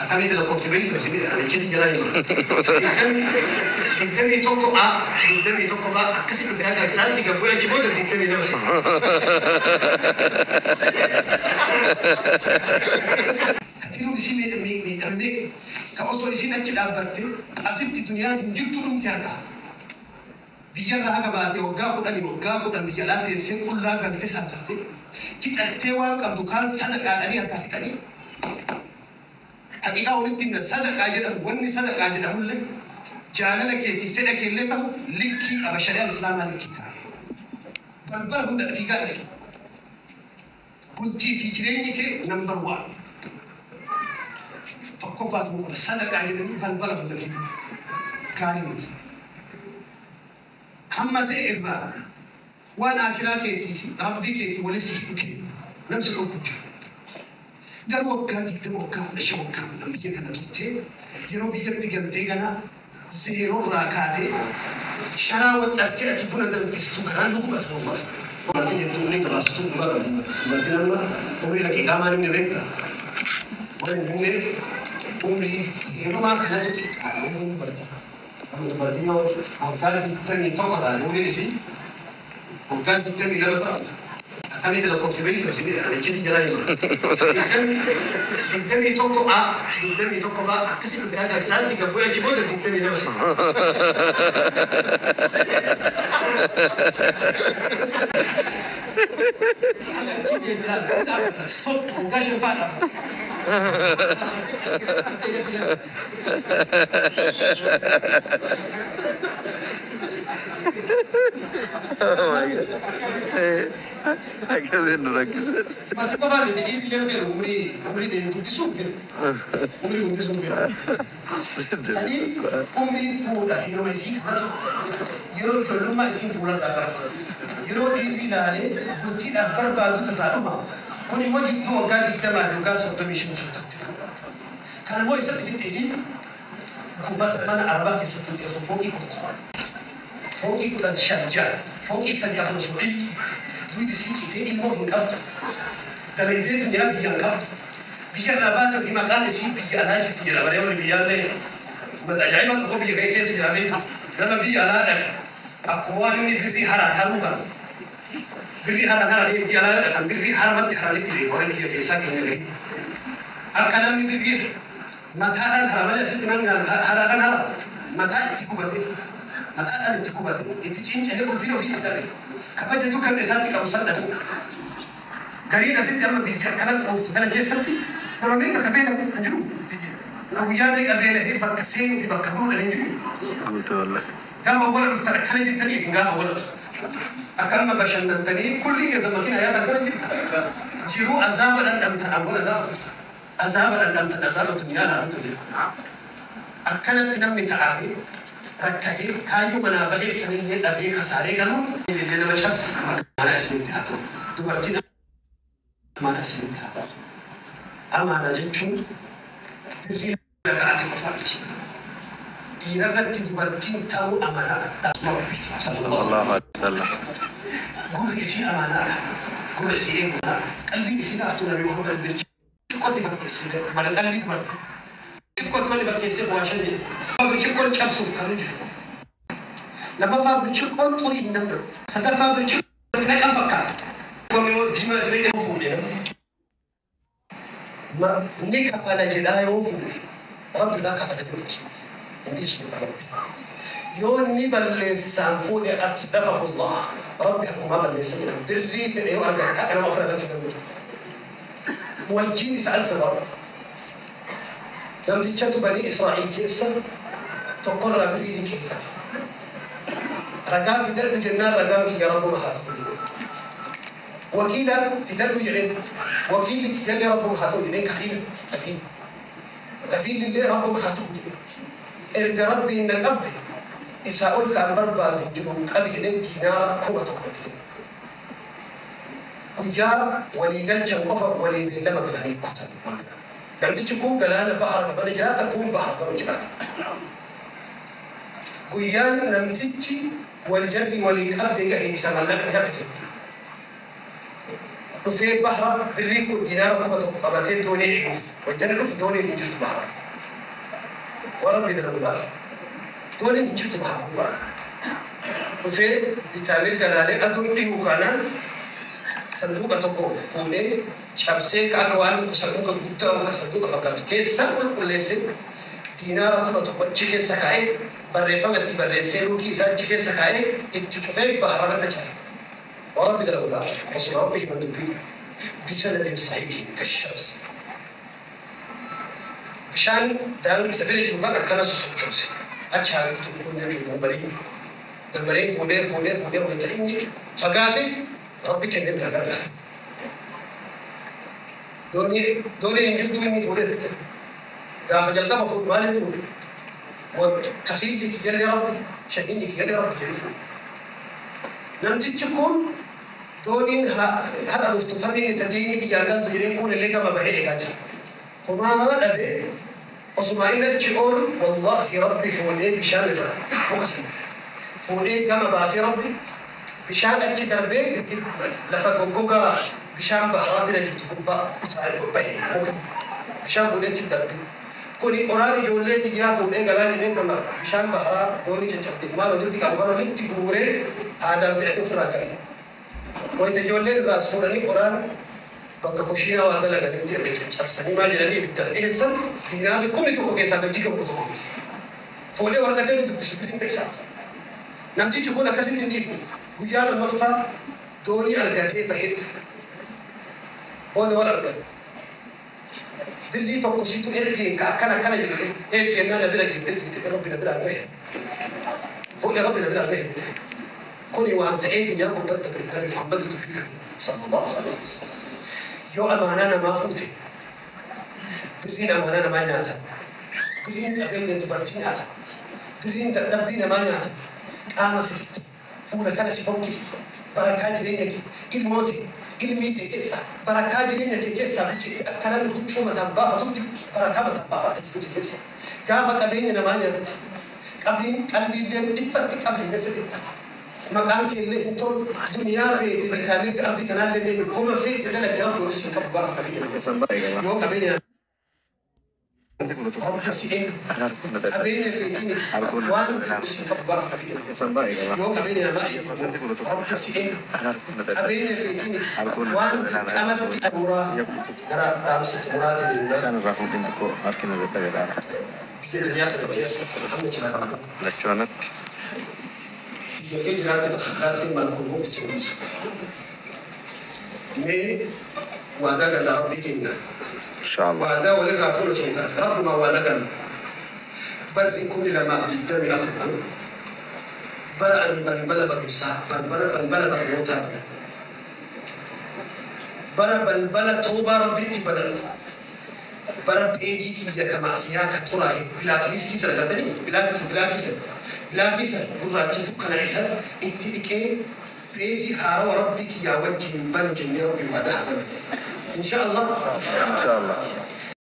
Akkamitti lakkoofti beektu isin jalaa hima. 21 A 21 B akkasi dhufe haga isaatti gabbuu achi booda 22 si. Katiruun isii miidhamee ka osoo isiin achi dhaabbatte asitti duniyaan hin jirtu dhumti harkaa. Biyyarraa haga baatee waggaa 10 waggaa 10 biyya alaa teessee qullaa galtee saaxalte fixattee waan qabdu kaan sadaqaadhanii harkaa fixanii. Haqiiqaa walitti himna sadaqaa jedhamu wanni sadaqaa jedhamullee jaalala keetii fedha keellee ta'u likkii qaba shari'aan islaamaa likkii kaa'e. Balbala hunda fiigaa dhaqi. Bultii fi jireenyi kee number 1. Tokkoffaatu qaba sadaqaa jedhanii balbala hunda fiigu. Gaarii miti. Hamma ta'e irraa waan akiraa keetii fi rabbii keetii walis hidhu kee namsi dhorku jira. Garuu waggaa 20 waggaa 15 waggaa 10 biyya kana turtee yeroo biyyatti galtee gana zeeroo irraa kaatee sharaa waxxartee ati buna danfistu garaan nu gubata wallahi. Dubartiin jettu umrii gabaabsituu dhugaa qabdi. Dubartiin amma umrii haqiiqaa maal himne beekta? Waan hin himneef umrii heerumaa kanatu xiqqaadha umriin dubartii. Amma dubartii yoo waggaa 21 taate umriin isii waggaa 22 ta'u akkamitti lakkoofti beektu isin isin jalaa hima. 21 A 21 B akkasi dhufe haga isaatti gabbuu achi booda 22 si. Haga achi deemnaan dhaabbata stop waggaa 5 fa'aa dhaabbata. Oh my God. Akkasiin nu rakkisan. Dubartii qofaa miti dhiirri illee fedhu umrii umrii guddisuu fedhu. Umrii guddisuu fedhu. Sanii umriin fuudha yeroo isii qabatu yeroo ijoollummaa isiin fuularraa gara fudhatu. Yeroo dhiirri ilaalee bultiidhaaf barbaadutu irraa dhuma. Kun immoo jidduu waggaa 20 fi waggaa 35 jidduutti. Kana immoo isatti fixxe isiin gubata mana arabaa keessatti fixxe osoo fooqii kortu. Fooqii 10 5 6 fooqii 3 4 osoo dhiqxu. Duydi isii citee ilmoo hin qabdu. Dalaydee duniyaa biyya hin qabdu. Biyya irraa baate ofii maqaan isii biyya alaa jirti jedha malee warri biyyaallee uummata ajaa'ibaa tokko biyya kee keessa jira beektu. Nama biyya alaa dhaqe akkuma waan inni birrii haraan haruu kana. Birrii haraan haranii biyya alaa dhaqan birrii haramatti haranitti beeku warri biyya keessaa keenya garii. Akka namni birrii mataadhaan hara malee asitti namni haraadhaan hara mataa itti gubate mataadhaan itti gubate itti cincahee ulfina ofii itti dhabe. Kabaja dukkan isaatti qabu san dhabu. Gariin asitti amma biyya akkana qooftu tana keessatti nama meeqa ka beela hin jiru. Ka guyyaa meeqa beelahee bakka seenuu fi bakka buluu hin jiru. Guutuu wallahi. Gaafa wala dhuftan akkana jettanii isin gaafa wala dhuftan. Akka amma bashannantanii kulli keessa makiina yaatan akkana jirta. Jiruu azaaba dhandhamtan awwala gaafa dhuftan. Azaaba dhandhamtan azaaba duniyaa laalutu jira. Akkanatti namni ta'aafee rakkatee kaayyoo manaa bahee sanillee dhabee kasaaree galuun illee nama cabsa. Amaanaa isinitti haa ta'u. Dubartiin amaanaa isinitti haa ta'u. Amaanaa jechuun birrii lakkaa'ate qofaa miti. Dhiirarratti dubartiin ta'uu amaanaadha. Dhaamsa Rabbiiti. Sallallahu alaihi wasallam. Gurri isii amaanaadha. Gurra isii eeguudha. Qalbii isii laaftuu Nabi Muhammad birciqqootti fakkeessee mala qalbii dubartii. Birciqqootti wanni fakkeessee waa shan jedhe. Birciqqoon cabsuuf kan jiru. Lammaffaa birciqqoon xurii hin danda'u. Sadaffaa birciqqoon naqan fakkaata. Yoo diimaa jireenya fuudhe nama ni kafala jedhaa yoo fuudhe rabbi irraa kafala jedhu hin dhiisu rabbi. Yoo inni balleessaan fuudhe atlafahu Allah rabbi hakumaa balleessa jedha. Birrii fedhe yoo argate haqa nama ofirraa galchuu danda'u. Wajjiin isa azaba. Namtichatu banii Israa'el keessa tokkorraa birrii liqeeffate. Ragaa fidadhu jennaan ragaan kiyya rabbuma haa ta'u jedhe. Wakiila fidadhu jedheen wakiilli kiyyallee rabbuma haa ta'u jedheen kafiila kafiila. Kafiilli rabbuma haa ta'u jedheen. Erga rabbiin na qabde isaa ol kan barbaadu hin jiru qabi jedheen diinaara 1000 jedhe. Guyyaa walii galchan qofa walii beellama galanii kutan wal bira. Namtichi kun galaana bahara gabana jiraata kun bahara gabana jiraata. Guyyaan namtichi wal jarri walii qabde gahe isa mallaqni harka jiru. Dhufee bahra birrii dinaara 1000 qabatee doonii eeguuf. Wajjin dhufu dooniin hin jirtu bahra. Warra bidira guddaa. Dooniin hin jirtu bahra. Dhufee bitaa mirga laalee aduun dhihuu kanaan sanduuqa tokko fuudhee cabsee akka waan sanduuqa guddaa akka sanduuqa fakkaatu keessa qulqulleessee dinaara 1000 achi keessa kaa'ee barreeffama itti barreessee ruukii isaa achi keessa kaa'ee itti cufee bahararratti achi ta'e. وربي ده لو رسول ربي من دبي بسند صحيح كالشمس. عشان دان سفيرة جمعة كان سوسوس. أشار كتب كل يوم دبرين دبرين فولين فولين فولين ويتحني فقاتل ربي كان يبنى هذا. دوني دوني إنجلتو إني فولين قام جلدا مفروض مالي فولين وكفيل لك يلي ربي شهيني يلي ربي يلي فولين. Namtichi kun dooniin har'a dhuftu taphni tajiini xiyyaargaan jedhee kun illee gama bahee eegaa jira. Homaa dhabee osuma inni achi oolu wallaahi rabbi fuudhee bishaan irra muka sana fuudhee gama baasee rabbi bishaan achi darbee lafa goggogaa bishaan bahaa bira jirtu gubbaa utaalee bahee muka bishaan fuudhee achi darbee. Kuni qoraan ijoollee xiyyaa fuudhee galaa jedhee gama bishaan bahaa doonii caccabte maal walitti qabu kan walitti guuree aadaan fe'atee ofirraa ka'e. Wayita ijoollee irraas fuudhanii qoraan bakka kushiinaa waa dalaganitti erga caccabsanii maal jedhanii ibiddaan dhiyeessan diinaarri 1000 keessaa gajji qabu tokko keessa. Fuudhee waraqatee nu dubbisu bilinka isaati. Namtichi kun akkasitti hin dhiifne guyyaa lammaffaa doonii argatee bahee dhufe. Booda wal argate. Birrii tokko situ ergee akkana akkana jedhee eeti kennaa na bira geettee jirti rabbi na biraa bahe. Fuudhee rabbi na biraa bahe. Kuni waan ta'eef yaa gubbatti Nabi Muhammad dubbii sallallahu alaihi wasallam. Yoo amaanaa namaa fuute birriin amaanaa namaa nyaata. Birriin qabeenya dubartii nyaata. Birriin dadhabbii namaa nyaata. Qaama sifitti fuula kana si fokkifti. Barakaa jireenya kee ilmoo ta'e ilmii ta'e keessaa barakaa jireenya kee keessaa biqilti akka namni huccuu mataan baafatutti barakaa mataan baafatta jiruuti keessa. Gaafa qabeenya namaa nyaatte qabriin qalbiilleen dhiphatti qabriin si dhiphata. Maqaan keellee hin tolu duniyaa feete bitaa mirga ardi kanaallee deemu homa feete dalagge rabbi waliin siin qabu gaafa qabeenya namaa. Yoo qabeenya rabbi si eega qabeenya keetiin waan siin qabu gaafa qabeenya namaa. Yoo qabeenya namaa rabbi si eega qabeenya keetiin waan qamatti abuuraa gara dhaamsa xumuraatti deemnaa. Isaan irraa fuudhin xiqqoo harkina dadhabeedha. Biyya duniyaa tana keessa hamma jiraatu. Lachuu anatti. Biyya kee jiraatte tasirraatti malkulmooti cimmisu. Mee waadaa galla rabbii keenya. Inshaallah. Waadaa walirraa fuula sun taate rabbumaa waadaa galla. Barri 2024 kun bara ani balbala barumsaa balbala balbala barnootaa bana. Bara balbala toobaa rabbitti banadhu. Bara peejii kiyya ka maasiyaa ka xuraa'e bilaaklistii sana gartanii bilaakii sana bilaakii sana gurraacha dukkana isa itti dhiqee peejii haarawaa rabbii kiyyaa wajjin banu jennee rabbii waadaa haa galu. Insha Allah. Inshaallah.